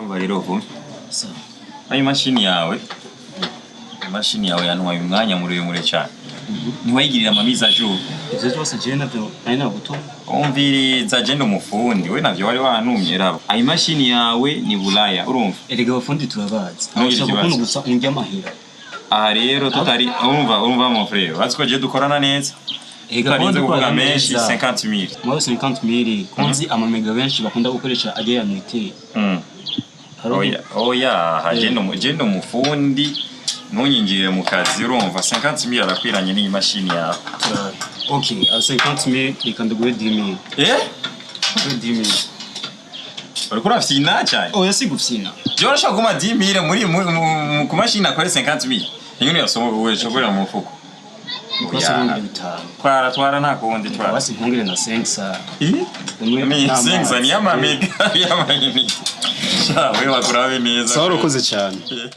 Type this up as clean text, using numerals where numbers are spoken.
Urumva rero vuba Sawa. ayo imashini yawe yantwaye umwanya muremure cyane, ntiwayigirira ama mises à jour. Ivyo byose jewe navyo nari nagutuma. Umviriza, je ndi umufundi, we navyo wari wantumye. Raba, ayo imashini yawe ni Bulaya, urumva? Erega abafundi turabazi. Ntugire Ushaka ikibazo. ukuntu gusa undya amahera. Aha rero tutari, urumva mon frère, urazi ko je dukorana neza. Erega tutarinze kuba kuvuga dukorana menshi, neza. 50 000. Muri 50 000, konzi amamega benshi bakunda gukoresha ajya ya miti. Oya oya, aha je ndi umufundi, ntunyinjire mu kazi, urumva? 50 000 arakwiranye n'iyi mashini yawe. Okay, 50 000, reka ndaguhe 10 000. Eh? Ndaguhe 10 000. Uriko urafyina cyane. Oya, si gufyina. Je urashobora kuma 10 000 muri ku mashini akore 50 000, ingene yasoma ushobora mu mufuko. Basi nkongere bitanu. Twara, twara, nta kundi, twara. Basi nkongere na 5. Ni 5 ni y'amamega y'amayinite sha, we bakurabe neza. Sawa, urakoze cyane.